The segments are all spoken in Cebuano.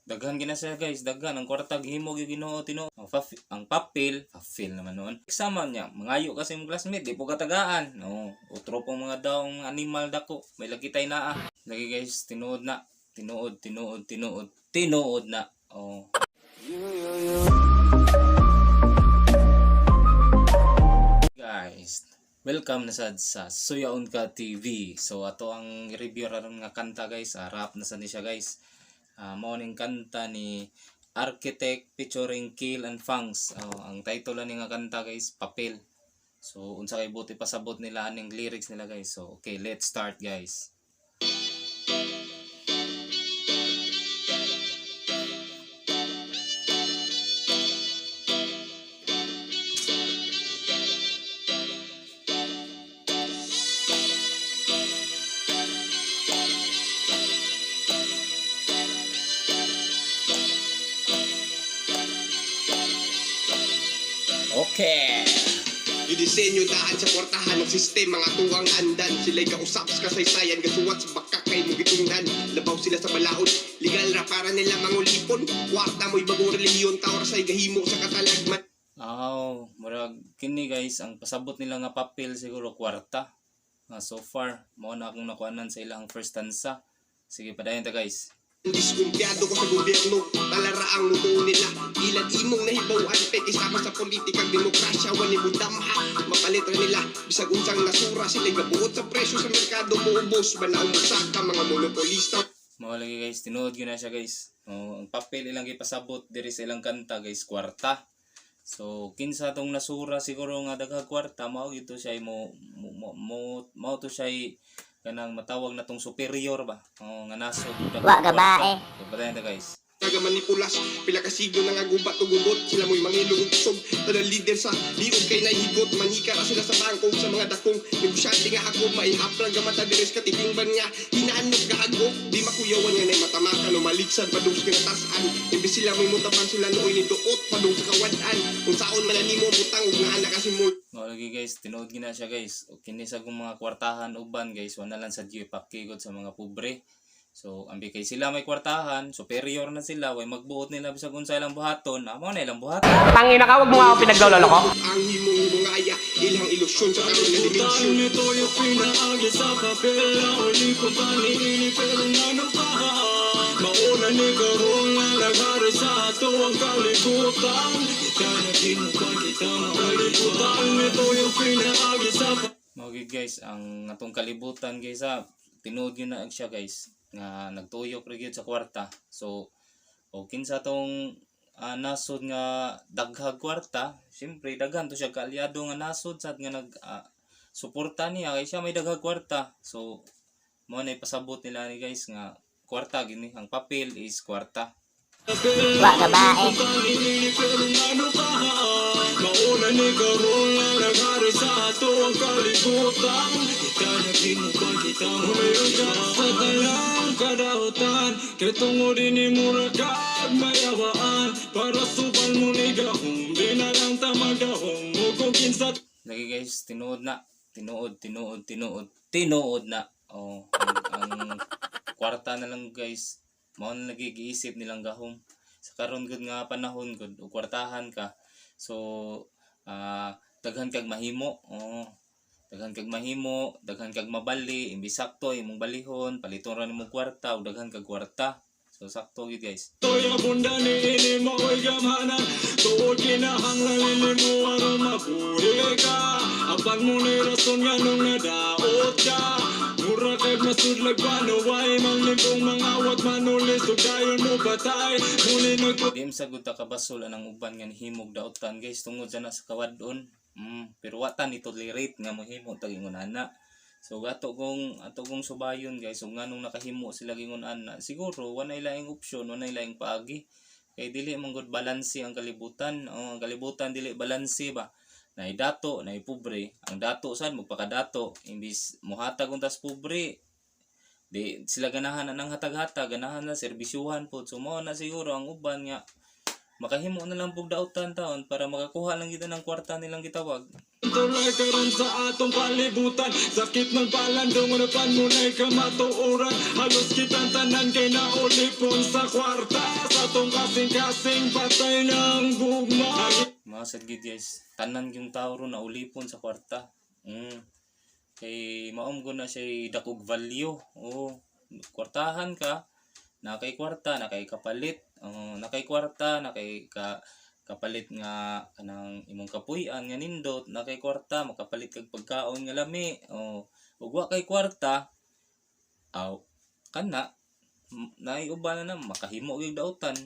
Daghan gina siya, guys, daghan ang kwarta gihimo gyud Ginoo tinuod. Ang papel, papel naman noon. Exam niya, mangayo kasi imong classmate, di po katagaan. No, utro pong mga daw ang animal dako, may lagi tay naa. Lagi, guys, tinuod na. Tinuod, tinuod, tinuod, tinuod na. Oh. Guys, welcome na sad sa Suyaon Ka TV. So ato ang review ron nga kanta, guys, rap na sad ni siya, guys. Mao ning kanta ni Architect featuring Kill and Fangs. Oh, ang title ani nga kanta, guys, Papel. So unsa kay buti pasabot nila aning lyrics nila, guys. So okay, let's start, guys. Okay. Gidisenyo daan sa kwartahan ng sistema nga tuwang andan. Sila'y kausap sa kasaysayan, gasuwat sa baka kay mo gitungdan. Labaw sila sa balaod, legal ra para nila mangulipon. Kwarta mo'y bagong relihiyon, tao ra sa'y gahimo sa katalagman. Aw, murag kini, guys, ang pasabot nila nga papel siguro kwarta. Nga so far, mao na akong nakuanan sa ilang first stanza. Sige, padayon ta, guys. Diskumpiyado ko sa gobyerno, talara ang mutuo nila. Ilan imong nahibaw-an, peke sama sa politikang demokrasya, wani mo damha. Mapalit ra nila, bisag unsang nasura sila gabuot sa presyo sa merkado moubos, banaw mo saka mga monopolista. Mao lagi, guys, tinuod gyud na siya, guys. Oh, ang papel ilang gipasabot diri sa ilang kanta, guys, kwarta. So kinsa tong nasura siguro nga daghang kwarta, mao gito siya mo mao to siya kanang matawag na tong superior ba. Oh, nga nasod daghang Wa ka ba, kwarta. eh? So, padayon ta, guys. Naga manipulas, pila ka siglo nang agubat o gugot, sila mo'y mangilog ug kusog, tanan leader sa liog kay nahigot, manika ra sila sa bangko sa mga dakong negosyante nga ako, maihap lang gamata diri sa katitingban nga, hinaanok gahagok, di makuyawan nga nay matamakan o maligsan padung sa kinatasan, imbes sila mo'y mutapan sila nooy ni duot padung sa kawad-an, kung saon man nimo butang ug nga anak kasi mo. Mao lagi, guys, tinuod gina siya, guys. O kini sa kong mga kwartahan uban, guys, wala lang sa diyo ipakigod sa mga pobre. So ambi kay sila may kwartahan, superior na sila, way magbuot nila bisag unsa ilang buhaton, amo na ilang buhaton. Tangina ka, wag mo nga ako pinaglololoko. Ang himong himungaya, ilang ilusyon sa karon nga dimensyon. Nito yung pinaagi sa kapela. Uli ko pa niini pero ngano pa. Mauna ni karong nga naghari sa ato ang kalibutan. Kita naghimukan kita makalibutan. Nito yung pinaagi sa Mao gyud, guys, ang atong kalibutan, guys, ha. Tinuod gyud na siya, guys, nga nagtuyok ra gyud sa kwarta. So o kinsa tong nasod nga daghag kwarta, siyempre daghan to siya kaalyado nga nasod sad nga nag suporta niya kay siya may daghag kwarta. So mao na ipasabot nila ni, guys, nga kwarta gini ang papel is kwarta. Wa ka ba, eh? Niini pero ngano pa. Mauna ni karong nga naghari sa ato ang kalibutan. Kita naghimukan kita makalibutan. Sa talang kadautan kay tungod ini mura kag mayawaan. Para subal mo ni gahom di na lang ta magdahom. O kung kinsa Lagi, guys, tinuod na. Tinuod, tinuod, tinuod, tinuod na. Oh, ang kwarta na lang, guys. Mao na lagi giisip nilang gahom. Sa karon gud nga panahon gud, og kwartahan ka. So, daghan kag mahimo. Oh, daghan kag mahimo, daghan kag mabali, imbis sakto imong balihon, paliton ra nimo kwarta ug daghan kag kwarta. So sakto gyud, guys. To'y abunda ni ini mao'y gamhanan. Tuod kinahanglan ini mo aron mabuhi ka. Apan mo ni rason nga nung nadaot ka. Mura kag masudlag pa naway manglimbong mga awat manulis ug dayon mo patay. Muli nagtu Di sa gud ta kabasol anang uban nga nihimog dautan, guys, tungod sa na sa kawadon. Pero wa ta ni tolerate nga mohimo tag ingon ana. So ato kong subayon, guys, ug nganong nakahimo sila gingon ana, siguro walay laing opsyon, walay laing paagi. Kay dili man gud balanse ang kalibutan. Oh, ang kalibutan dili balanse ba. Nay dato, nay pobre. Ang dato sad magpakadato imbis mohatag untas pobre, di sila ganahan na ng hatag-hatag, ganahan na serbisyuhan po. So mao na siguro ang uban nga makahimo na lang pug dautan taon para makakuha lang kita ng kwarta nilang gitawag. Tuloy karon sa atong kalibutan. Sakit ng palandong unapan mo na'y kamatuoran. Halos kitang tanan kay naulipon sa kwarta. Sa atong kasing-kasing, patay ng gugma. Mga sad gid, guys, tanan yung tao ron na ulipon sa kwarta. Kay maom ko na siya dakog value. Oo, kwartahan ka, na kay kwarta, na kay kapalit. Oh, na kay kwarta, na kay ka kapalit nga kanang imong kapuy-an nga nindot, na kay kwarta makapalit kag pagkaon nga lami. Oh, ug wa kay kwarta, aw kana naay uban na na makahimo og dautan.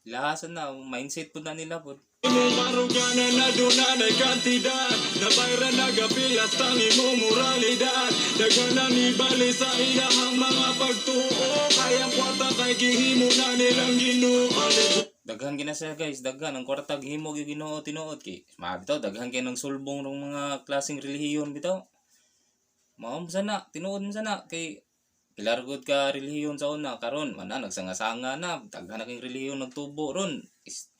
Lahasan na mindset pud na nila pud. Imong baruganan na dunanay kantidad, Nabayra nagapilas tang imong moralidad. Daghan na nibali sa ilahang mga pagtuo, kaya kwarta kay gihimo na nilang Ginoo. Daghan gina siya, guys, daghan ang kwarta gihimo gyud Ginoo tinuod kay ma bitaw daghan kay ng sulbong ng mga klaseng relihiyon bitaw. Mao man sana tinuod man sana kay pilar gud ka relihiyon sa una. Karon man na nagsanga-sanga na, daghan na kay relihiyon nagtubo ron is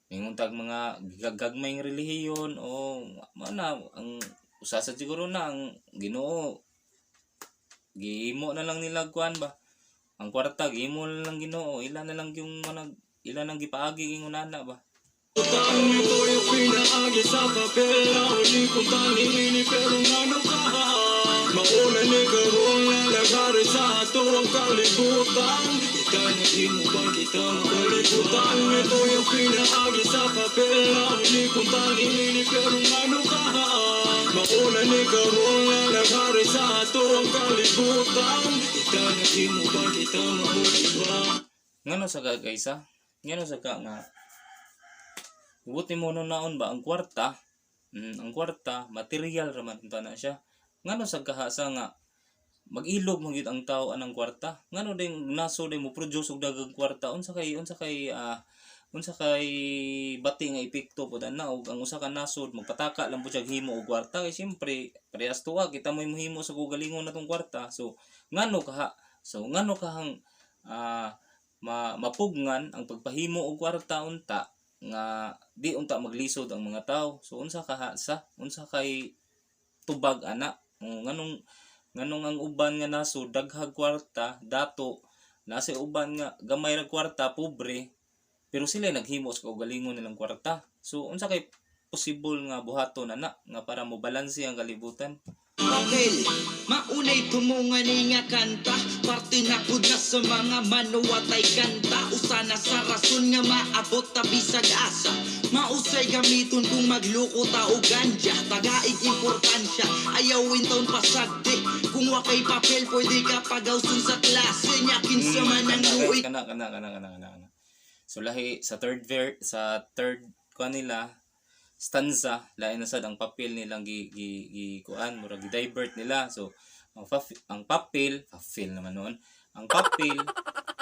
ningon tag mga gagagmayng relihiyon o mao na ang usa sa siguro na ang Ginoo, gihimo na lang nila kuan ba, ang kwarta gihimo na lang Ginoo, ila na lang yung manag ila nang gipaagi ingon ana ba. Utang ito yung pinaagi sa papel. Naulipon tangini pero ngano ka, Mauna ni karon nga naghari sa ato ang kalibutan. Kita na di mo ba kita makalibutan. Ito yung pinaagi sa papel. Naulipon tangini pero ngano ka, Mauna ni karon nga naghari sa ato ang kalibutan. Kita na di mo ba kita makalibutan. Ngano sa ka, guys, ha? Ngano sa ka nga buti mo no naon ba ang kwarta, ang kwarta material ra man unta na siya. Ngano sa kahasa nga mag-ilog man gyud ang tao anang kwarta? Ngano din naso din mo produce og daghang kwarta? Unsa kay bati nga epekto pud ana og ang usa ka nasod magpataka lang pud siya himo og kwarta? Kay siyempre parehas tuwa kita mo himo sa kaugalingon natong kwarta. So ngano kaha, so ngano kahang mapugngan ang pagpahimo og kwarta unta nga di unta maglisod ang mga tao? So unsa kaha sa unsa kay tubag ana? O, nganong ang uban nga nasod daghag kwarta dato, nasa uban nga gamay ra kwarta, pobre, pero sila naghimo sa kaugalingon nilang kwarta? So unsa kay possible nga buhaton ana nga para mo balanse ang kalibutan? Papel, maunay tumungan ni nga kanta. Parte na pud na sa mga manuwatay kanta. Usa na sa rason nga maabot ta bisag asa. Mausay gamiton kung magluko ta o ganja. Tagaig importansya, ayaw taon pasagdi. Kung wa kay papel, pwede ka pagawson sa klase. Nya kinsa man ang Kana, luoy guys, kana kana kana kana kana kana. So lahi sa third ver sa third kuan nila stanza, lain na sad ang papel nilang gi gi, gi kuan, murag gi-divert nila. So ang papel, papel naman noon, ang papel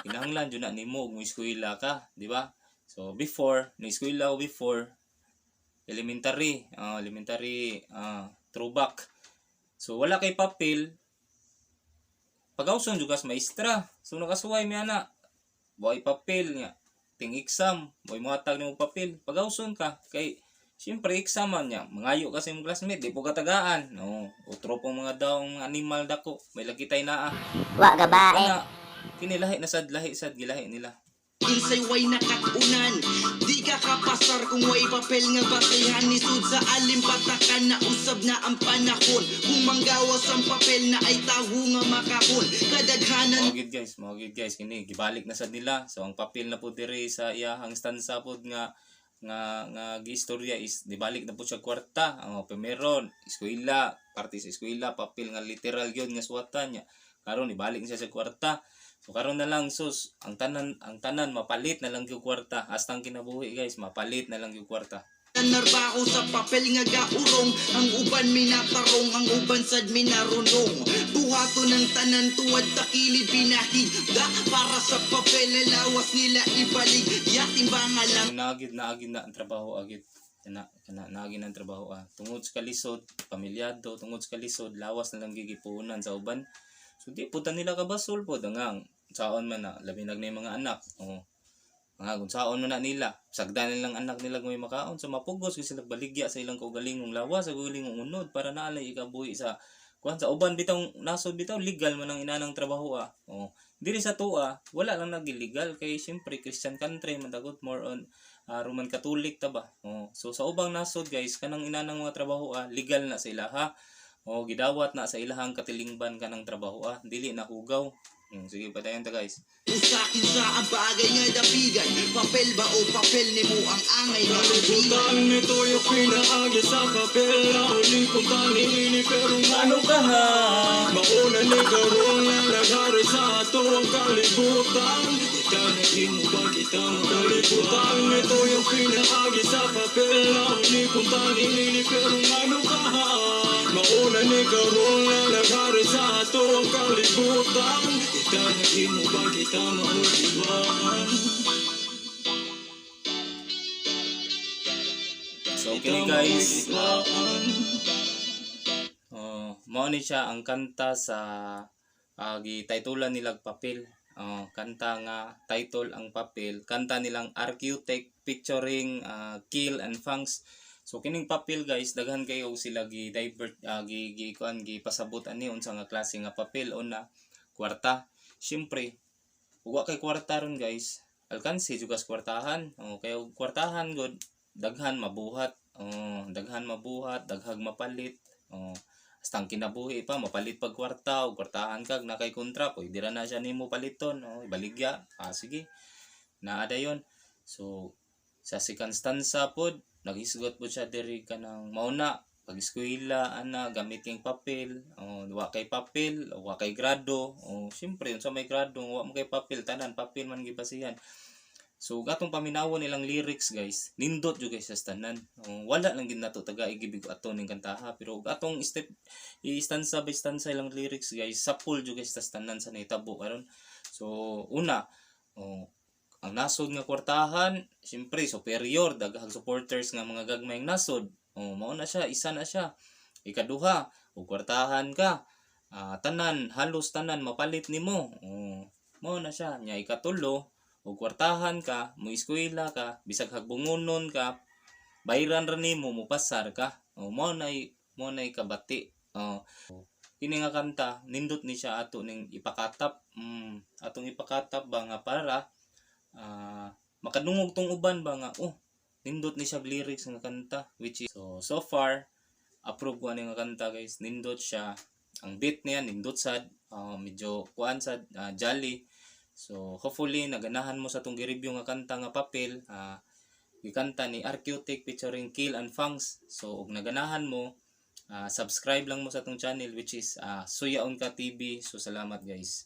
kinahanglan jud na nimo ug mo-eskwela ka, di ba? So before ni eskwela ko, before elementary, elementary, throwback. So wala kay papel, pagawson jud kas maestra. So nakasuway mi ana, way papel nga ting exam, way mohatag nimo papel, pagawson ka kay siyempre exam man niya, mangayo ka sa imong classmate, di po katagaan no, utro pong mga daw mga animal dako may lagi tay naa. Wa gabae. Kana kini lahi na sad, lahi sad gilahi nila. Kinsay way nakatunan. Di ka kapasar kung way papel nga basehan. Nisud sa alimpatakan na usab na ang panahon. Kung manggawas ang papel na ay tawo nga makahon. Kadaghanan Mao gid, guys, mao gid, guys, kini gibalik na sad nila. So ang papel na pud diri sa iyahang stanza pud nga giistorya is dibalik na pud siya kwarta. Ang meron eskwela, parte sa eskwela papel nga literal gyud nga suwatan niya. Karon ibalik na siya sa kwarta. So karon na lang sus ang tanan mapalit na lang gyud kwarta hasta ang kinabuhi, guys, mapalit na lang gyud kwarta. Narbaho sa papel nga gaurong. Ang uban minatarong, ang uban sad minarunong. Buhato ng tanan tuwad takilid binahigda. Para sa papel na lawas nila ibalik. Ya timbangan lang. Naagid naagid na ang trabaho agid kana kana naagid na ang trabaho ah. Tungod sa kalisod pamilyado, tungod sa kalisod lawas na lang gigipunan sa uban. So di po ta nila kabasol po nga saon man na labi na yung mga anak o mga kung saon man na nila sagdan nilang anak nila kung may makaon. So mapugos gyud sila baligya sa ilang kaugalingong lawas, sa kaugalingong unod para naalay ikabuhi sa Kuan sa uban bitaw nasod bitaw, legal man ang inanang trabaho ah. Oh. Diri sa atoa, wala lang nagillegal kay syempre Christian country man dagot, more on Roman Catholic ta ba. Oh. So sa ubang nasod, guys, kanang inanang mga trabaho ah, legal na sa ilaha. O gidawat na sa ilahang katilingban kanang trabaho ah, dili na hugaw. Sige, padayon ta, guys. Usa kinsa ang bagay nga dapigan? Papel ba o papel nimo ang angay nga tubigan? Kalibutan nito yung pinaagi sa papel. Naulipon niini pero Ano ka ha? mauna ni karon nga naghari sa ato ang kalibutan. Kita nahimo ba kita mo kalibutan nito yung pinaagi sa papel. Naulipon niini pero ano ka? Mauna ni karon nga naghari sa ato ang kalibutan. Kita nahimo ba kita maulipon? So kini, guys, oh, mao ni siya ang kanta sa gititlean nilang "Papel". Oh, kanta nga title ang "Papel". Kanta nilang Architect featuring Kill and Funks. So kining "Papel", guys, daghan kayo sila gi divert gi gi kuan, gi pasabot ani unsa nga klase nga papel. Una, kwarta. Syempre, ug wa kay kwarta ron, guys, alkansi jud kas kwartahan. Oh, kay og kwartahan gud, daghan mabuhat. Oh, daghan mabuhat, daghag mapalit. Oh, hasta ang kinabuhi pa mapalit pag kwarta o kwartahan kag na kay kontra, pwede ra na siya nimo paliton o ibaligya. Ah, sige. Naa dayon. So sa second stanza pod, naghisgot pod siya diri kanang mauna pag eskwela ana gamit king papel. O wa kay papel o wa kay grado. O syempre, unsa may grado wa mo kay papel? Tanan papel man gibasihan. So gatong paminawon nilang lyrics, guys, nindot jud guys sa tanan. O, wala lang gid nato taga igibig ato ning kantaha, pero atong step i-stanza by stanza ilang lyrics, guys, sapul jud guys tas tanan sa nahitabo karon. So una, o, ang nasod nga kwartahan, siyempre superior, daghang supporters nga mga gagmayng nasod. O, mao na siya, isa na siya. Ikaduha, og kwartahan ka, tanan, halos tanan mapalit nimo. O, mao na siya. Nya ikatulo, og kwartahan ka, mo eskwela ka, bisag hagbungonon ka, bayran ra nimo, mupasar ka. O, mao nay kabati. O, kini nga kanta, nindot ni siya ato ning ipakatap. Atong ipakatap ba nga para makadungog tong uban ba nga, oh, nindot ni siya lyrics nga kanta, which is so so far approve ko ani nga kanta, guys. Nindot siya, ang beat niya nindot sad, medyo kuan sad, jolly. So hopefully naganahan mo sa tong gi-review nga kanta nga "Papel", gikanta ni Architect featuring Kill and Funks. So ug naganahan mo, subscribe lang mo sa tong channel, which is Suyaon Ka TV. So salamat, guys.